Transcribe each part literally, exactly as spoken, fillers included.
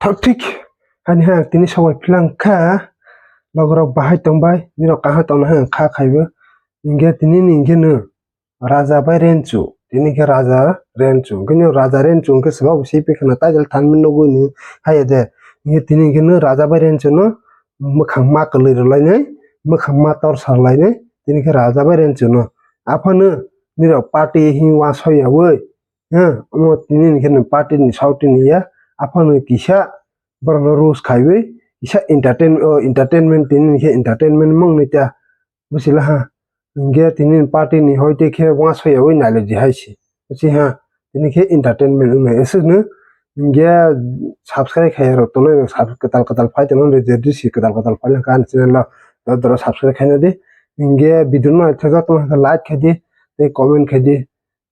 Thok thik. Ani ha tini sobai philang kha. Logorok bahai tongbai. Nirok kaham tongna ha kha khaibo. Hingke tini ni hingke no. Raja bai Renchu. Tini khe Raja Renchu. Hingke no Raja Renchu hingke sebabo se pi khana title thanmani nugui ni haiya de. Hingke tini hingke no Raja bai Renchu no mwkhang ma kwlwi rwlainai. Mwkhang ma torsar lainai. Tini khe Raja bai Renchu no. Aphano nirok party hing wa soya woi. He, omo tini ni khe no party ni sauti ni ya, aphano kisa borok no roast khaiwi, kisa entertain, o entertainment tini ni khe entertainment mung ni ta, busi la ha. Hingke tini ni party ni hoi te khe wa soya wi nai le di hai se. Busi ha, tini khe entertainment wng nai aswk no. Hingke subscribe khaiya rok tongnai rok sub-, kwtal kwtal phai tongno le je disi kwtal kwtal phai lang kha ani channel o. Doro doro subscribe khaina di. Hingke video no naithok tong kha like khai di, tei comment khai di.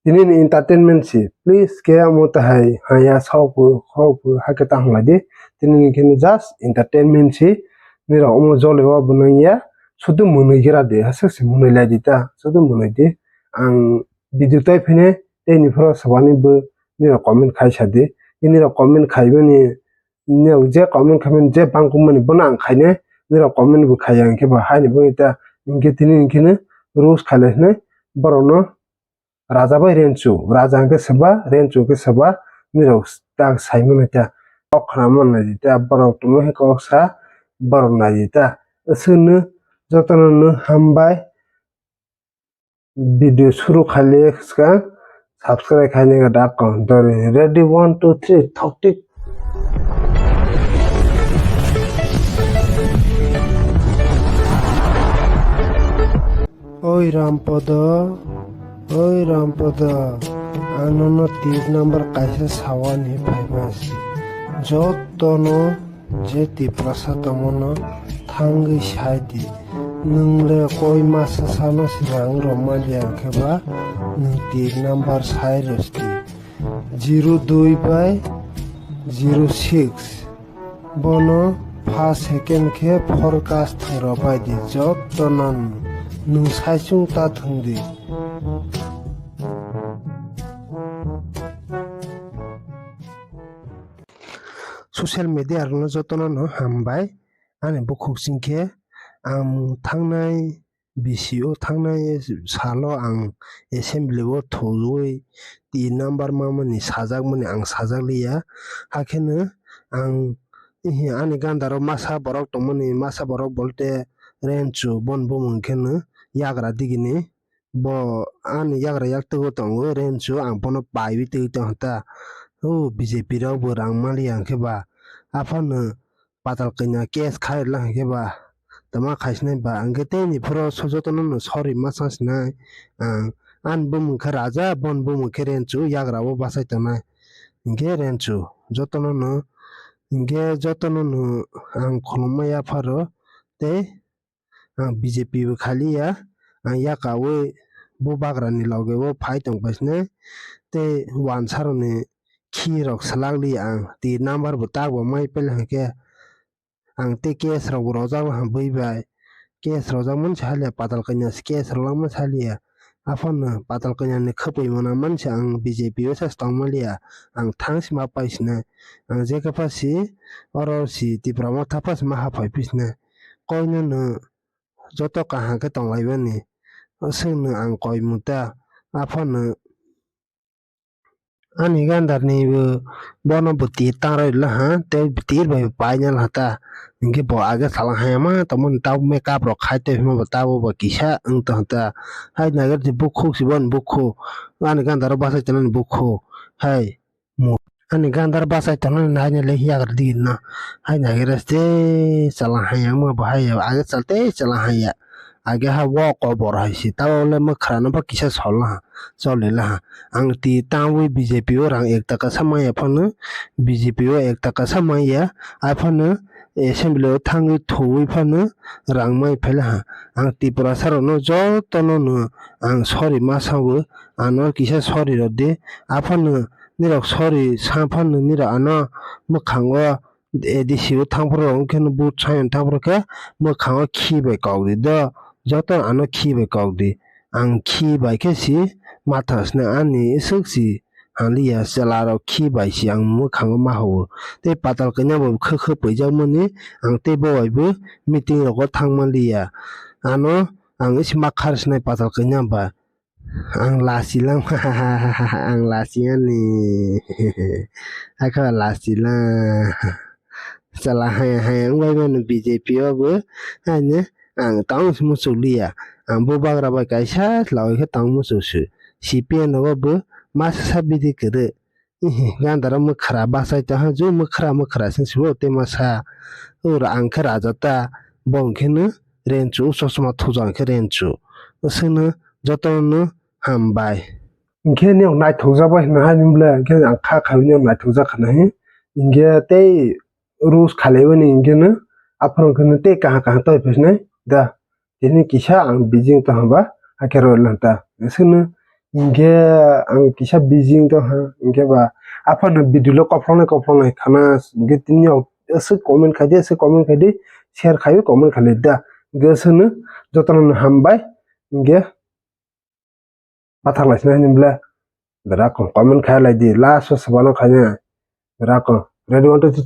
Tini ni entertainment si, please khe amo tahai haya sok bo, sok bo, hakhe ta hwnlai di. Tini ni khe just entertainment si, nirok omo jole o bo nang ya, sudu mwnwi gira de, hasik se mwnwi lai di ta, sudu mwnwi di. Ang video tai phine, tei ni phoro swbani bo nirok comment khai sa di. Nirok comment khai bani, nirok je comment khai mani, je bangkuk mani, bono ang khaine, nirok comment bo khai ya, hwnkhe ba haini bo ta, hwnkhe tini ni khe no roast khai lai hwnwi borok no. Raja bai Renchu, Raja hwnkhe soba, Renchu hwnkhe soba, nirok tak sai mano ta. Kok khna man nai ta, borok tongma hai kok sa, borok nai ta. Aswk no jotono no hambai. Video suru khaile swkang subscribe khaina dak kong dori. Ready, one, two, three, thok tik. Oi Rampodo, oi Rampodo, ang nono tir number kaisa sawani phaiba si. Jotono je Tiprasa tongmano thangwi sai di. Nwng le koi masa sano se rang rwmani ang khe ba nwng tir number sai rwsti. Zero dui bai zero six. Bono first second khe forecast thwngwi rwbai di jotono nwng saichung ta thwng di. Social media rokno jotono no hambai. Ani bukhuk singkhe ang thangnai bisi o thangnai salo ang assembly o thogwi tin number mamani sajakmani ang sajak liya. Hakheno ang ani gandaro masa borok tongmani, masa borok bolte Renchu, bon bumung kheno yagra digini. Bo ani yagra yaktwgo tongo, Renchu, ang bono paiwi twi tong ta. O B J P rok bo rang mali ang khe ba. Aphano patal kanya case khai rwla hwnkhe ba. Tama khaisinai ba, hwnkhe tei ni phoro so jotono no sorry ma sa sinai. Ang, ani bumung khe Raja, bon bumung khe Renchu, yagra o bachai tongnai. Hwnkhe Renchu, jotono no, hwnkhe jotono no ang khulumma yapharo tei ang B J P bo khaliya, ang yakawi bo bagrani loge o phai tong paisne, tei wansarokni khi rok swlak li ang, tin number bo tak bo mai pele hwnkhe, ang tei case rok bo rojak bui bai, case rojak mani saliya, patal kanya se case rok langma saliya, aphano patal kanya ni khwpwi mano mani se ang B J P o se tong maliya, ang thang se ma paisne, ang jekha pha si oro si Tipra Motha pha se ma haphai pisne. Koineno joto kaham khe tonglaimani. Aswkno ang koi muta, aphano ani gandarni bo, bono bo tir tangrwi laha, tei tir bai paina laha ta. Hinkhe bo age salang hayama tongmani, tabuk makeup rok khai tongphima bo, tabuk bo kisa wng tong ta. Hai naiger bukhuk se, bono bukhuk, ani gandaro bachai tongnani bukhuk. Hai. Ani gandar bachai tongnani naina le yagra digini no. Hai naigra tei chwla haiya wngma bo haiya, age chwla tei chwla haiya. Age ha o kobor hai se, tabuk le mwkhra no bo kisa sol laha, choli laha. Ang ti tamwi B J P o rang ek taka sa manya phano, B J P o ek taka sa manya, aphano assembly o thangwi thuwi phano rang mai phai laha. Ang Tiprasa rok no joto no no ang sorry ma sao, ano kisa sorry rw di, aphano nirok sorry sa phano nirok ano mwkhango A D C o thang phuru rok wngkhe no vote saino thang phuru khe mwkhango khi bai kok di do, joto ano khi bai kok di. Ang khi bai khe si matha sna ani swk si ang liya, chwla rok khi bai se ang mwkhango ma hao. Tei patal kanya bo khw khw pwijak mani ang tei bo bai bo meeting rogo thang man liya. Ano ang isi ma khar sinai patal kanya ba. Ang lasi lang, ang lasi ani. Akha lasi lang. Chala haya haya wngbai mano B J P o bo. Ani ang tang muchuk liya. Ang bo bagra bai kaisa lawi khe tang muchuk su. C P M rogo bo masa sa bidi kwrwi. Ihi, gandara mwkhra bachai tongha, ju mwkhra mwkhra sing sibo tei masa. Ura ang khe raja ta, bo hwnkhe no renchu, chosma thuja hwnkhe renchu. Aswkno jotono hambai. Hwnkhe niyok naithokjak bai hwnwi hai nini bwle, hwnkhe ang kha khaui niyok naithokjak khna hi. Hwnkhe tei rules khalaimani hwnkhe no, aphuru hwnkhe no tei kaham kaham tei phaisnai da. Tini kisa ang busy wng tongha ba, hakhe rw lanta. Aswkno hwnkhe ang kisa busy wng tongha, hwnkhe ba aphano video lo kophronai kophronai khana, hwnkhe tini o aswk comment khai di, aswk comment khai di, share khai comment khai di da. Hwnkhe aswkno jotono no hambai, hwnkhe pathak lai sina hini bwle. Dara ko comment khai lai di, last o swbano khaina. Dara ko ready one, two, three.